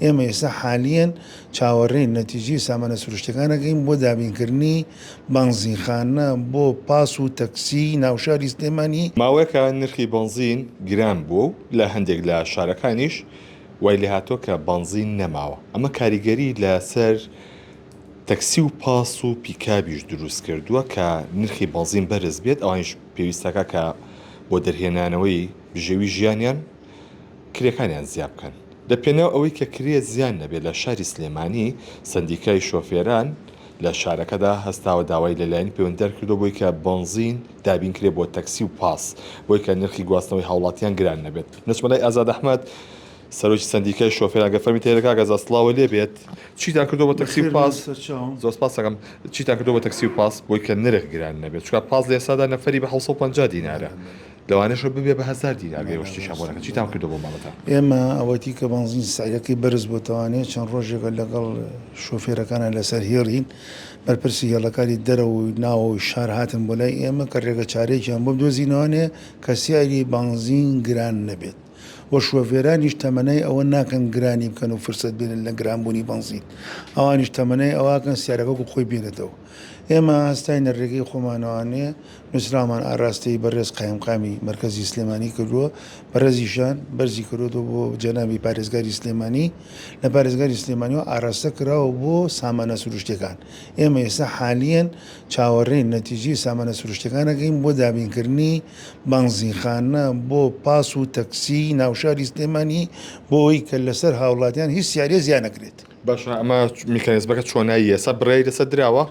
ئێمە ئێستا حالیەن چاوەڕێی نەتیجەی سامانە سروشتیەکان ئەکەین بۆ دابینکردنی بەنزینخانە بۆ پاس و تەکسی ناوشاری سلێمانی. ماوەیەکە نرخی بەنزین گران بووە و لە هەندێک لە شارەکانیش وای لێهاتووە کە بەنزین نەماوە، ئەمە کاریگەری لەسەر تەکسی و پاس و پیکابیش دروست کردووە کە نرخی بەنزین بەرز بێت، ئەوانیش پێویستەکە کە بۆ دەرهێنانەوەی بژێوی ژیانیان کرێکانیان زیا بکەن. لە پێناو ئەوەی کە کرێ زیان نەبێت لە شاری سلێمانی، سەندیکای شۆفێران لە شارەکەدا هەستاوە داوای لە لایەنی پەیوەندیدار کردووە بۆی کە بەنزین دابین کرێ بۆ تەکسی و پاس بۆی کە نرخی گواستنەوەی هاوڵاتیان گران نەبێت. دەچمە لای ئازاد ئەحمەد سەرۆکی سەندیکای شۆفێران گەر فەرمی تێرە کاک ئازاد سڵاوە لێ بێت چیتان کردووە بۆ تەکسی و پاس؟ زۆر سپاس دەکەم چیتان کردووە بۆ تەکسی و پاس بۆی کە نرخ گران نەبێت چونکە پاس لە ئێستادا نەفەری بە 750 دینارە لەوانەشە ببێ بە هەزار دینار گەر ئێوە شتیشیان بۆ نەکەن چیتان کردووە بۆ ماڵەتان؟ ئێمە ئەوەتی کە بەنزین سعرەکەی بەرز بۆتەوانێ چەند ڕۆژێکە لەگەڵ شۆفێرەکانە لەسەر هێڵین بەرپرسی هێڵەکانی دەرەوەی ناوەوەی شار هاتن بۆ لای ئێمە کە ڕێگە چارەیەکیان بۆ بدۆزینەوانێ کە سعری بەنزین گران نەبێت و شۆفێرانیش تەمەنای ئەوە ناکەن گرانی بکەن و فرسەت بێنن لە گرانبوونی بەنزین ئەوانیش تەمەنای ئەوەکەن سعرەکە وەکو خۆی بێنێتەوە ئێمە هەستاینە ڕێگەی خۆمانەوانێ نووسراومان ئاراستەی بەڕێز قایمقامی مەرکەزی سلێمانی کردووە، بەڕێزیشیان بەرزی کردووەتەوە بۆ جەنابی پارێزگاری سلێمانی، لە پارێزگاری سلێمانیەوە ئاراستە کراوە بۆ سامانە سروشتیەکان، ئێمە ئێستا حالیەن چاوەڕێی نەتیجەی سامانە سروشتیەکان ئەکەین بۆ دابینکردنی بەنزینخانە بۆ پاس و تەکسی ناوشاری سلێمانی بۆ ئەوەی کە لەسەر هاوڵاتیان هیچ سیارێ زیا نەکرێت. باشە ئەمە میکانیزمەکە چۆناییە؟ ئێستا بڕیاری لەسەر دراوە؟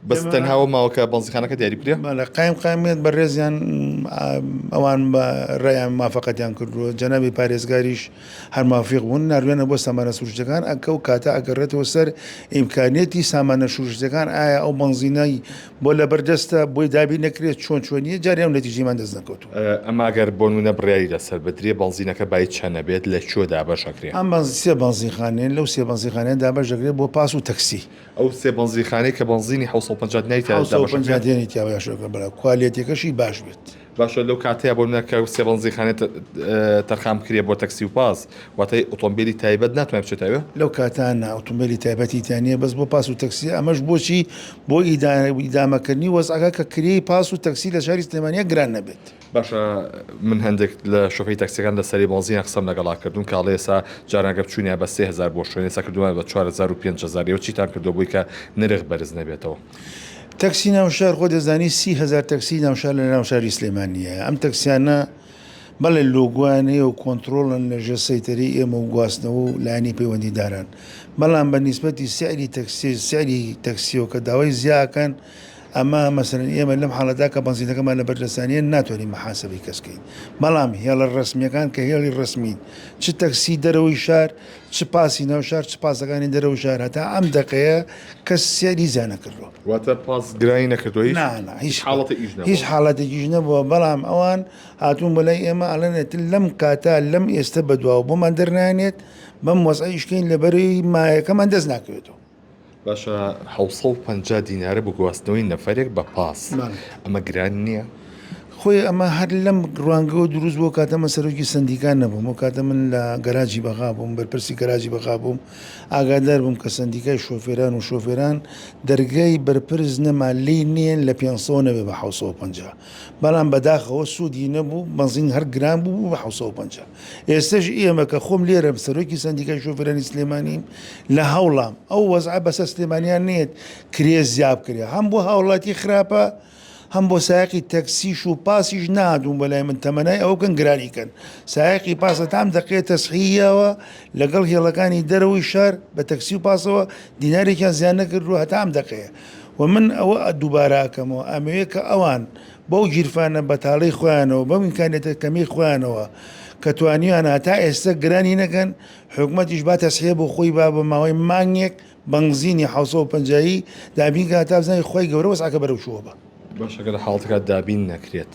بەس تەنها ئەوە ماوە کە بەنزینخانەکە دیاری بکرێ؟ بەڵێ قایمقامیەت بەڕێزیان ئەوان بە ڕێیان مافەقەتیان کردووە جەنابی پارێزگاریش هەر مافیق بوون ناروێنە بۆ سامانە سروشتەکان ئەکە و کاتە ئەگەڕێتەوە سەر ئیمکانیەتی سامانە شروشتەکان ئایا ئەو بەنزینای بۆ لەبەردەستە بۆی دابی نەکرێت چۆن چۆنیە جارێ ئەو نەتیجەمان دەست نەکەوتووە. ئەمە گەر بۆ نمونە بڕیاری لەسەر بدرێ بەنزینەکە بای چەنە بێت لە کوێ دابەش ئەکرێ؟ ئەم سێ بەنزینخانەیە لەو سێ بەنزینخانەیە دابەش دەکرێت بۆ پاس و تەکسی. ئەو سێ بەنزینخانەی کە بەنزینی 750 دیناری تیا دابەش 750 دیناری تیا دابەش دەکرێت بەڵێ کوالێتیەکەشی باش بێت. باشە لەو کاتەیا بۆ نمونە کە سێ بەنزینخانە تەرخان بکرێ بۆ تەکسی و پاس واتای ئۆتۆمبێلی تایبەت ناتوانێت بچێتە ئەوێ؟ لەو کاتە نا ئۆتۆمبێلی تایبەتی تیا نییە بەس بۆ پاس و تەکسیە ئەمەش بۆچی بۆ ئیدامەکردنی وەزعەکە کە کرێی پاس و تەکسی لە شاری سلێمانیا گران نەبێت. باشە من هەندێک لە شۆفێری تاکسیەکان لە سەری بەنزینە قسەم لەگەڵا کردوون کە ئەڵێ ئێستا جاران گەر بچوینە بە 3000 بۆ شوێن ئێستا کردوومانە بە 4000 و 5000 ئێوە چیتان کردووە بۆی کە نرخ بەرز نەبێتەوە؟ تەکسی ناوشار خۆ دەزانی 30هزار تەکسی ناوشار لە ناوشاری سلێمانیە ئەم تەکسیانە بەڵێ لۆگۆیان هەیە و کۆنترۆڵن لە ژێر سەیتەرەی ئێمە و گواستنەوە و لایەنی پەیوەندیداران بەڵام بە نیسبەتی سعری تەکسی سعری تەکسیەوە کە داوای زیاکەن ئەمە مەسەلەن ئێمە لەم حاڵەتا کە بەنزینەکەمان لە بەردەستا نییە ناتوانین محاسبەی کەس کەین بەڵام هێڵە ڕەسمیەکان کە هێڵی ڕەسمین چ تەکسی دەرەوەی شار چ پاسی ناو شار چ پاسەکانی دەرەوەی شار هەتا ئەم دەقەیە کەس سێری زیا نەکردووە. واتە پاس گرانی نەکردووە هیچ؟ نا نا هیچ حاڵەتێکیش نەبووە. هیچ حاڵەتێکیش نەبووە بەڵام ئەوان هاتوون بۆ لای ئێمە ئەڵێن ئیتر لەم کاتە لەم ئێستە بەدواوە بۆمان دەرنانێت بەم وەزعە ئیش کەین لەبەرەی مایەکەمان دەست ناکەوێتەوە. باشە 750 دینارە بۆ گواستنەوەی نەفەرێک بە پاس ئەمە گران نییە؟ خۆی ئەمە هەر لەم ڕوانگەوە دروست بۆ کاتە من سەرۆکی سندیکا نەبووم و کاتە من لە گەراجی بەغا بووم بەرپرسی گەراجی بەغا بووم ئاگادار بووم کە سندیکای شۆفێران و شۆفێران دەرگای بەرپرس نەما لێی نێن لە 500 نەبێ بە 750 بەڵام بەداخەوە سوودی نەبوو بەنزین هەر گران بوو بوو بە 750 ئێستەش ئێمە کە خۆم لێرەم سەرۆکی سەندیکای شۆفێرانی سلێمانیم لە هەوڵام ئەو وەزعە بەسەر سلێمانیان نێت کرێ زیا بکرێ هەم بۆ هاوڵاتی خراپە هەم بۆ سایەقی تەکسیش و پاسیش نهاتوون بۆ لای من تەمەنای ئەوە بکەن گرانی کەن سایەقی پاسە تام دەقەیە تەسحیەوە لەگەڵ هێڵەکانی دەرەوەی شار بە تەکسی و پاسەوە دینارێکیان زیان نەکردووە هەتا ئەم دەقەیە و من ئەوە دووبارە ئەکەمەوە ئەمەوێ کە ئەوان بەو گیرفانە بەتاڵەی خۆیانەوە، بەو ئیمکانیەتە کەمەی خۆیانەوە کە توانیویانە هەتا ئێستە گرانی نەکەن، حکومەتیش با تەسحیە بۆ خۆی با بە ماوەی مانگێک بەنزینی 750 ی دابین کا تا بزانین خوای گەورە وەزعەکە بەرەو کوێ با. باشە گەر لە حاڵەتێکا دابین نەکرێت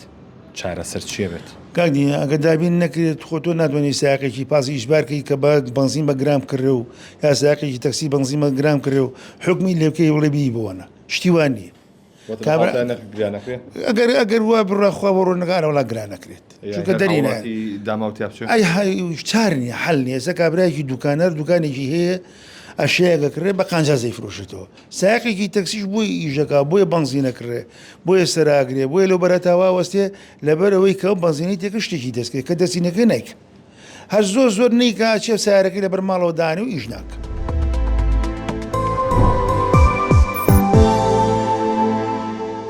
چارەسەر چیە بێت؟ کاک دینا ئەگەر دابین نەکرێت خۆ تۆ ناتوانی سایەقێکی پاس ئیجبار کەی کە بە بەنزین بە گران بکڕێ و یا سایەقێکی تەکسی بەنزین بە گران بکڕێ و حوکمی لێ بکەی بڵێ بیبەوەنە شتی وا نییە. ئەگەر ئەگەر وا بڕا خوا بۆ ڕۆنەکانە وڵا گران نەکرێت چونکە دەری ئەی چار نیە حل نیە ئێستا کابراایکی دوکانەر دوکانێکی هەیە ئەشەیەکە کڕێ بە قانجازەی فرۆشێتەوە ساقێکی تەکسیش بۆی ئیشەکە بۆیە بەنزینە کڕێ بۆیە سەراگرێ بۆیە لەو بەرەتاوا وەستێ لەبەرەوەی کە بەنزینی تێکە شتێکی دەستکرێت کە دەستینەکە نیکە هەر زۆر زۆر نیکە چێ سیارەکەی لەبەر ماڵەوە دانێ و ئیش ناکە.